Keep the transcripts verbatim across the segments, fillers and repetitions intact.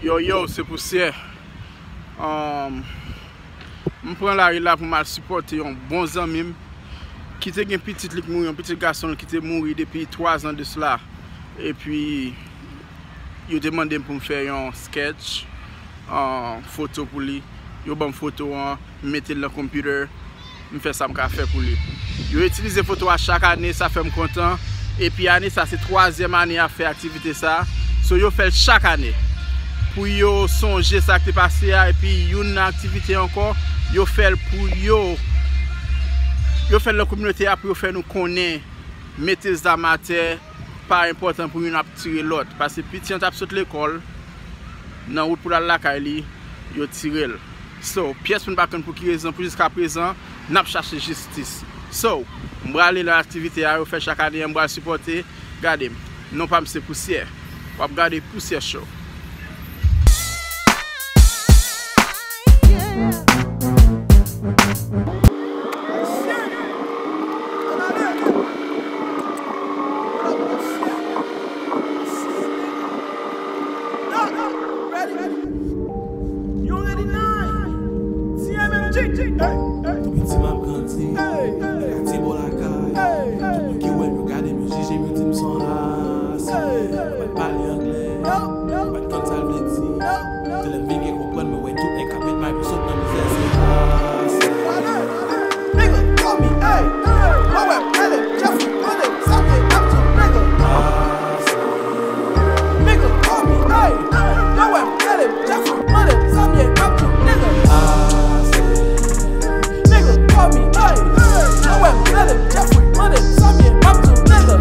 Yo, yo, se Pousyè. Um, m pran lari la pou m al sipòte yon bon zanmi m ki te gen pitit li k mouri, yon pitit gason l ki te mouri depi twa zan de sila. Epi, yo te mande m pou m fè yon sketch, uh, foto pou li. Yo ban m foto an, m mete l nan computer. M fè sa m ka fè pou li. Yo itilize foto a chak ane, sa fè m kontan. Epi ane sa, se twazyèm ane y ap fè aktivite sa. So, yo fè l chak ane. Pou yo sonje sa k te pase a, epi youn nan aktivite ankò, yo fè l pou yo, yo fè l nan kominote a pou yo fè nou konnen mete zam atè, pa enpòtan pou youn ap tire lòt. Paske piti an t ap sot lekòl, nan wout pou l al lakay li, yo tire l. So, pyès moun pa konn pou ki rezon, pou jiska prezan, n ap chache jistis. So, m prale nan aktivite a yo fè chak ane an, m pral sipòte. Gade m. Non pa m se Pousyè. W ap gade Pousyè Show. Ready? You ready now? T M M G. Hey, hey. Tou piti m ap grandi. Hey, hey. Nan katye bò lakay. Hey, hey. Tout moun ki wè m, yo gade m, yo jije m, yo di m se yon ras. Hey, hey. Mwen pa pale anglè. Yo, yo. Mwen pa t konn sa l vle di. Yo, yo. Se lè m vin gen konprann, mwen wè tout nèg k ap met may pou sot nan mizè, se ras. Nigga, call me, hey. Mwen wè m rele Jeffrey, mande m sa m ye ap di, nigga. Nigga, call me, hey. Yo, wè m rele Jeffrey, mande m sa m ye ap di, nigga. Nigga, call me, hey. Yo, wè m rele Jeffrey, mande m sa m ye ap di, nigga.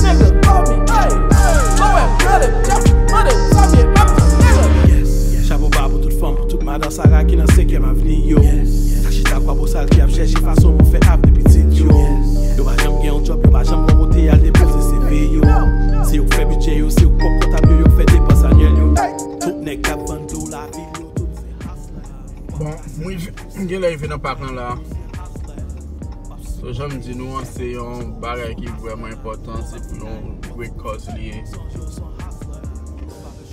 Nigga, call me, hey. Yo, wè m rele Jeffrey, mande m sa m ye ap di, nigga. Chapo ba pou tout fanm, pou tout madan Sara ki nan senkyèm avni yo. Sa chita kwa bosal ki ap chèche fason pou fè avni pitit yo. Yo pa janm gen yon djòb, yo pa janm gon kote y al depoze C V yo. Se yo k fè bidjè yo, se yo k pwòp kontab yo, yo k fè depans anyèl yo. Tout nèg k ap vann dlo lavil yo, tout se hustler. Bon, mwen, m gen lè rive nan pak lan la. So, jan m di nou an, se yon bagay ki vrèman enpòtan, se pou yon great cause li ye.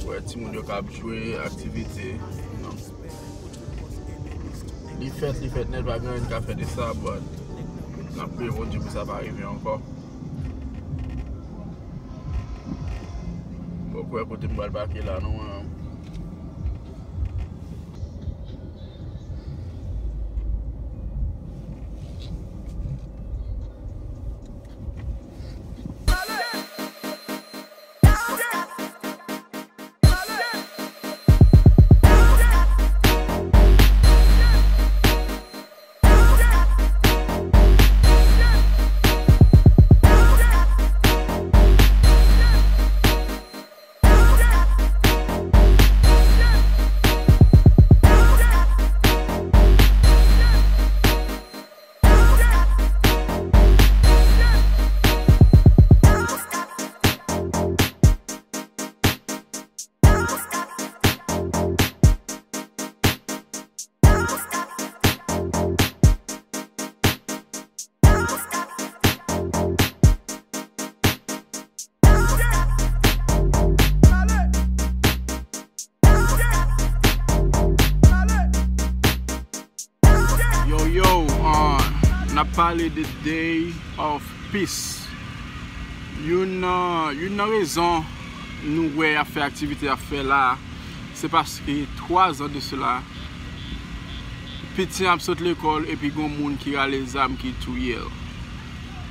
Wè timoun yo k ap jwe, aktivite. Li fèt, li fèt nèt, pa gen anyen n ka fè de sa, but n ap priye Bondye pou sa pa rive ankò. Bon, kwè kote m pral pake la, non, an. Yo, yo, uh, n ap pale de Day of Peace. Youn nan, youn nan rezon nou wè y ap fè aktivite y ap fè la, se paske twa zan de sela, piti an ap sot lekòl epi gon moun ki rale zam ki touye l.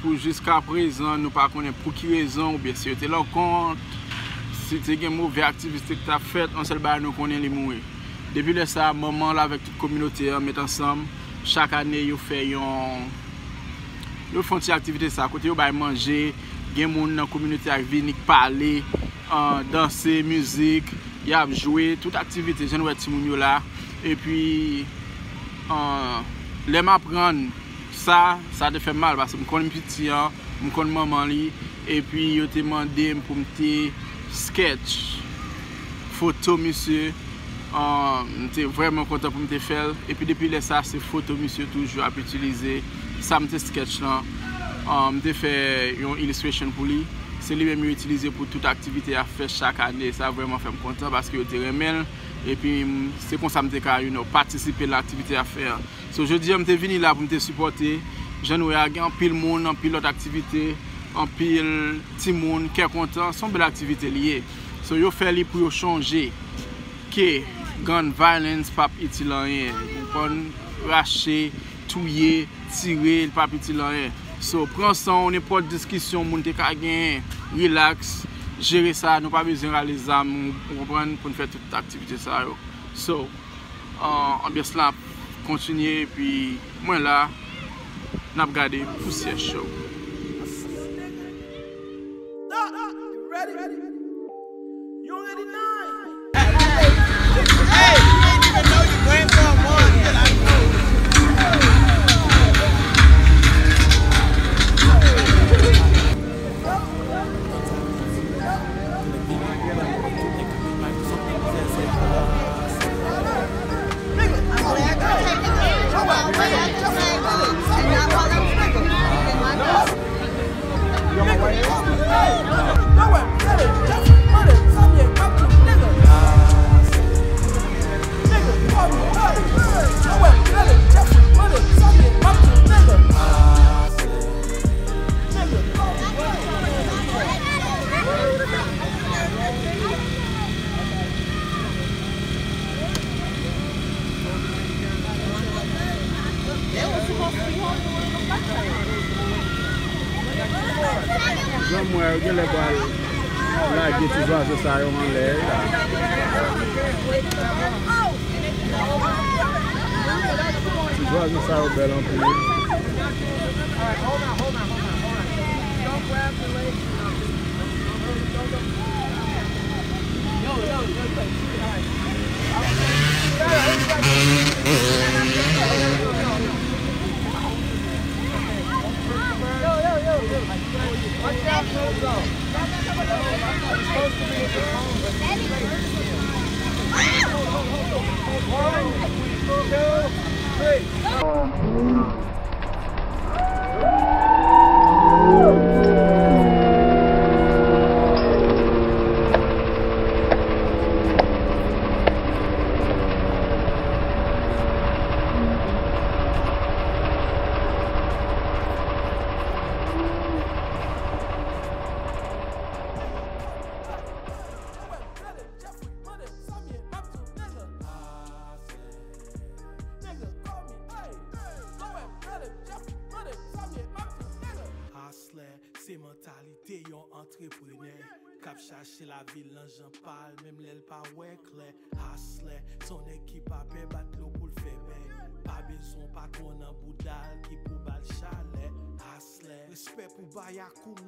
Pou jiska prezan, nou pa konnen pou ki rezon, oubyen si yo te lankont, si te gen move aktivite ki t ap fèt, yon sèl bagay nou konnen, li mouri. Depi lè sa a, manman l avèk tout kominote an met ansanm, chak ane yo fè yon, yo fè yon ti aktivite sa, kote yo bay manje, gen moun nan kominote a k vini k pale, an, danse, mizik, y ap jwe, tout aktivite, jan n wè timoun yo la. Epi, an, lè m aprann sa, sa te fè m mal, paske m konn piti an, m konn manman li, epi yo te mande m pou m te sketch foto misye. An, m te vrèman kontan pou m te fè l. Epi depi lè sa, se foto misye toujou ap itilize. Sa m te sketch lan, an, m te fè yon illustration pou li. Se li menm yo itilize pou tout aktivite y ap fè chak ane. Sa vrèman fè m kontan paske yo te renmen l. Epi m, se konsa m te ka, you know, patisipe nan aktivite y ap fè an. So, jodi a, m te vini la pou m te sipòte. Jan nou wè a, gen anpil moun, anpil lòt aktivite, anpil timoun, kè kontan. Se yon bèl aktivite li ye. So, yo fè li pou yo chonje ke gun violence p ap itil anyen. Ou konprann? Rache, touye, tire, li p ap itil anyen. So, pran san w, nenpòt diskisyon moun te ka genyen, rilaks, jere sa, nou pa bezwen rale zam, ou, ou konprann, pou n fè tout aktivite sa yo. So, uh, anbyans la ap kontinye, epi mwen la, n ap gade Pousyè Show. Jan m wè yo genlè pral lage ti zwazo sa yo anlè la. Ti zwazo sa yo bèl anpil. Hustler, se mantalite yon antreprenè k ap chache lavi l nan jan pa l, menm lè l pa wè klè. Hustler, se yon nèg ki pa pè bat dlo pou l fè bèg. Pa bezwen patwon nan bouda l ki pou ba l chalè. Hustler, respè pou Bayakoum.